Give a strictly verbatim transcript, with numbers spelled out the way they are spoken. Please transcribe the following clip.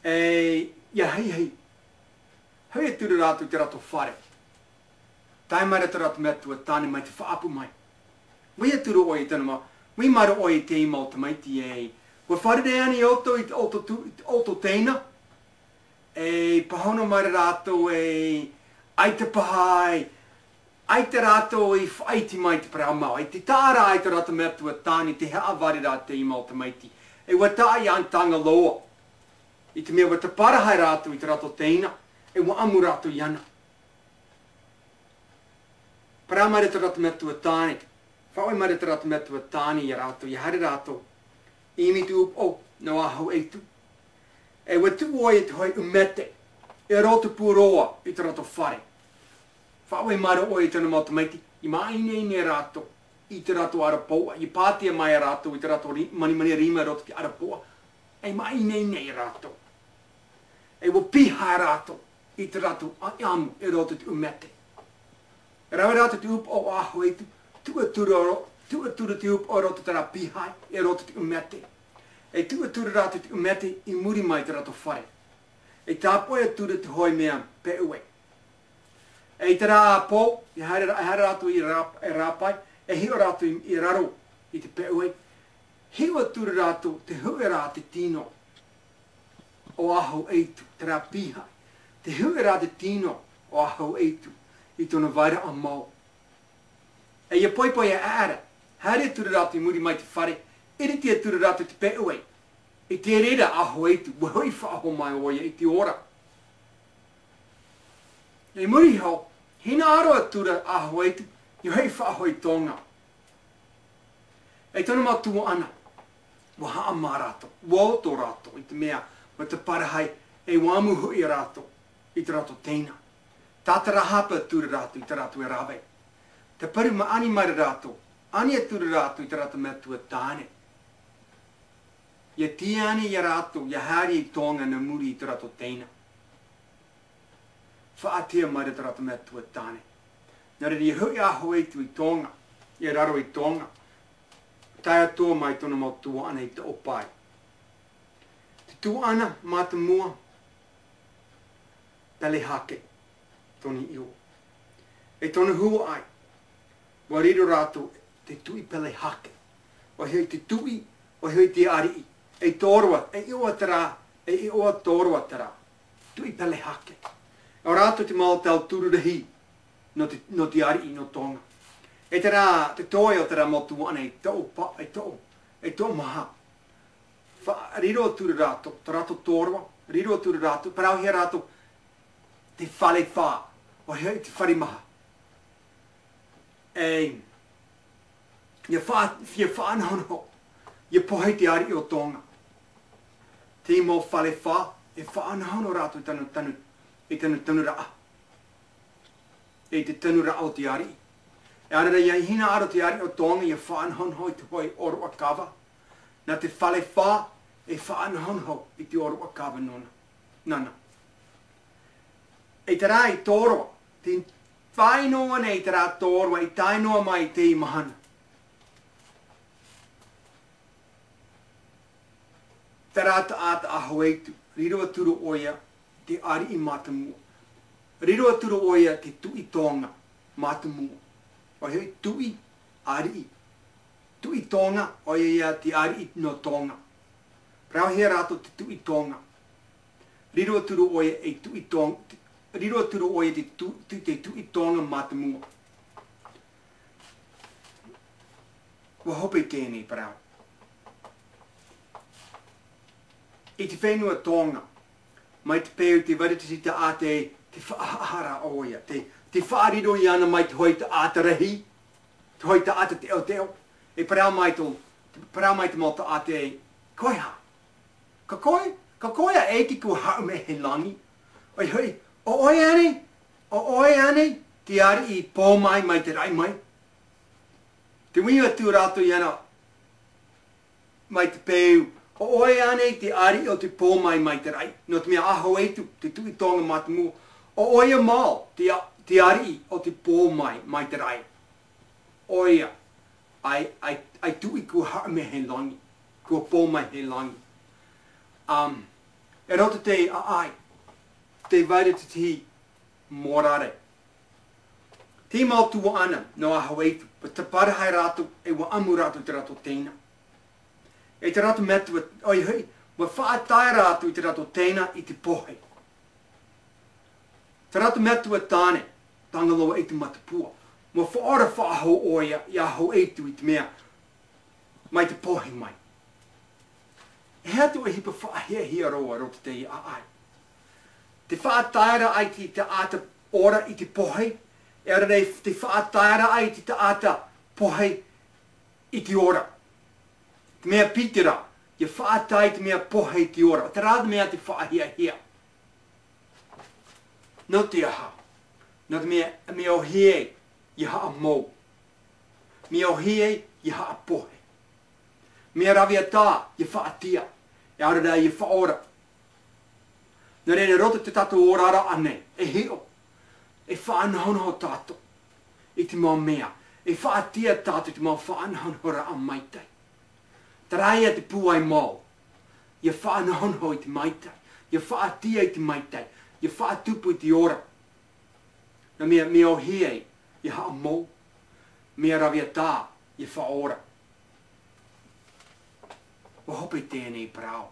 E, ia hei hei. Hei e turu rātou i te rātou fare. Tae mai ra te rātou metua tāne mai te faʻaʻapu mai. Mai e turu ʻoe i tana ma, mai mai ra ʻoe i te mau tamaiti e. Ua fārerei ana i ʻoutou i te ʻoutou tu, i te ʻoutou teina. E, pāhono mai ra rātou e, ʻaita paha e, ʻaita rātou i faʻaiti mai te parau mau. E te taʻa ra ai te rātou metua tāne te haʻavare ra te mau tamaiti. E ua taʻa i ana Tangaloa. I te mea ua tāparaha rātou i te rātou teina, e ua ʻamu rātou iāna. Parau mai ra te rātou metua tāne, faʻaue mai ra te rātou metua tāne ia rātou, ia haere rātou, i ʻimi te upoʻo, nō Aho Eitu. E ua tuʻu ʻoia i te hōʻē ʻumete, e roto pū roa i te rātou fare. Faʻaue mai ra ʻoia i tana mau tamaiti, i māʻineine rātou, i te rātou ʻarapoʻa, i pātia mai rātou, i te rātou ri-, manimani rima i roto i te ʻarapoʻa, e māʻineine rātou. E ua pihaʻi rātou, i te rātou ʻa-, ʻamu, e roto i te ʻumete. Rave rātou te upoʻo o Aho Eitu, tuʻaturu ro-, tuʻaturu te upoʻo e roto i terā pihaʻi, e roto i te ʻumete. E tuʻaturu rātou te ʻumete, i muri mai i te rātou fare. E tāpoʻi atu ra te hōʻē mea peʻue. E i terā pō, e haere ra-, e haere rātou i rā-, e rāpae, e hiʻo rātou i, i raro i te peʻue. Hiʻo atu ra rātou te huʻeraʻa te tino o Aho Eitu, terā pihaʻi. Te huʻeraʻa te tino o Aho Eitu, i tōna vairaʻa mau. E ia poipoi e ʻaʻara, haere atu ra rātou i muri mai te fare, ʻiriti atu ra rātou te peʻue. I te reira Aho Eitu, ua hoʻi faʻahou mai ʻoia i te ora. I muri iho, hinaʻaro atu ra Aho Eitu, i hoʻi faʻahou i Tonga. E tōna mau tuaʻana, ua haʻamā rātou, ua oto rātou, i te mea, ua tāparaha, e ua ʻamu hoʻi rātou, i te rātou teina. Tātarahapa atu ra rātou, i te rātou e rave. Te paru ma-, ani mai ra rātou, ani atu ra rātou, i te rātou metua tāne. Ia tīaʻi ia rātou, ia haere i Tonga nā muri i te rātou teina. Faʻaʻite mai ra te rātou metua tāne. Nā reira ia hoʻi Aho Eitu i Tonga, i raro i Tonga. Tae atoʻa mai tōna mau tuaʻana i te ʻōpae. Te tuaʻana mātāmua, Pelehake, tōna iʻoa. E tōna huaʻai, ua riro rātou te Tuʻi Pelehake. ʻOia hoʻi te tuʻi, ʻoia hoʻi te ariʻi. E tōroa, e iʻoa terā, e iʻoa tōroa terā. Tuʻi Pelehake. ʻO rātou te mau tauturu rahi nō te, nō te ariʻi, nō Tonga. E terā, te toe o terā mau tuaʻana e toʻo pa-, e toʻo, e toʻo maha. Fa-, riro atu ra rātou, tā rātou tōroa, riro atu ra rātou, parauhia rātou, te fare fā, ʻoia hoʻi te fare maha. E, ia fa-, ia faʻanahonaho, ia pohe te ariʻi o Tonga. Te mau fare fā, e faʻanahonaho rātou i tana tanu, i tana tanuraʻa. E te tanuraʻa o te ariʻi. E ana rā ia hinaʻaro te ariʻi o Tonga ia faʻanahonaho i te hōʻē ʻōroʻa kava. Nā te fare fā e faʻanahonaho i te ʻōroʻa kava nōna. Nāna. E terā i tōroa, te fāʻi noa nei terā tōroa i tae noa mai i te mahana. Terā taʻata Aho Eitu, riro atu ra ʻoia te ariʻi mātāmua. Riro atu ra ʻoia te Tuʻi Tonga mātāmua. ʻOia hoʻi tuʻi, ariʻi. Tuʻi Tonga, ʻoia ia te ariʻi nō Tonga. Parauhia rātou te Tuʻi Tonga. Riro atu ra ʻoia e Tuʻi Tong-, riro atu ra ʻoia te tu-, te, te Tuʻi Tonga mātāmua. Ua hope teie nei parau. I te fenua Tonga, mai te peu te Varetiti Taʻata, te faʻahaʻahara ʻoia, te, te faʻariro iāna mai te hōʻē taʻata rahi, te hōʻē taʻata teʻoteʻo, e parau mai tō, parau mai te mau taʻata, koe hā? Ka koe, ka koe a ʻEiki kua haʻu mai he langi. ʻOia hoʻi, ʻo ʻoe ānei, ʻo ʻoe ānei, te ariʻi i pō mai, mai te raʻi mai. Te ui atu rātou iāna, mai te peu, ʻo ʻoe ānei te ariʻi o te pō mai, mai te raʻi. Nō te mea Aho Eitu, te Tuʻi Tonga mātāmua, ʻo ʻoia mau, te a-, te ariʻi o te pō mai, mai te raʻi. ʻOia, ʻae, ʻae, ʻae tuʻi kua haʻamea he langi, kua pō mai he langi. Um, E roto te ʻāʻai, tē vai ra te tahi mōrare. Tei mau tuaʻana nō Hawaii, ʻua tāparahi rātou, ʻe ʻua ʻamu rātou i te rātou teina. E te rātou metua, ʻoia hoʻi, ʻua faʻatae rātou i te rātou teina i te pohe. Te rātou metua tāne, Tangaloa ʻEitu Matapua. ʻUa faʻaora faʻahou ʻoia ia Hawaii i te mea, mai te pohe mai. E aha te ʻohipa faʻahiahia roa i roto i te ʻāʻai? Te faʻataeraʻa i te taʻata ora i te pohe, ʻaore rā te faʻataeraʻa i te taʻata pohe i te ora. Te mea piti rā, ia faʻatae i te mea pohe i te ora. Terā te mea te faʻahiahia. Nō te aha? Nō te mea, mea ʻōhie ia haʻamou. Mea ʻōhie ia haʻapohe. Mea raveatā ia faʻatia. ʻAore rā ia faʻaora. Nō reira, i roto i tō tātou oraraʻa nei, e hiʻo, e faʻanahonaho tātou i te mau mea, e faʻatia tātou i te mau faʻanahonahoraʻa maitaʻi. Terā ia te pūai mau, ia faʻanahonaho i te maitaʻi, ia faʻatia i te maitaʻi, ia faʻatupu i te ora. Nō te mea, mea ʻōhie ia haʻamou, mea raveatā ia faʻaora. ʻUa hope i teie nei parau.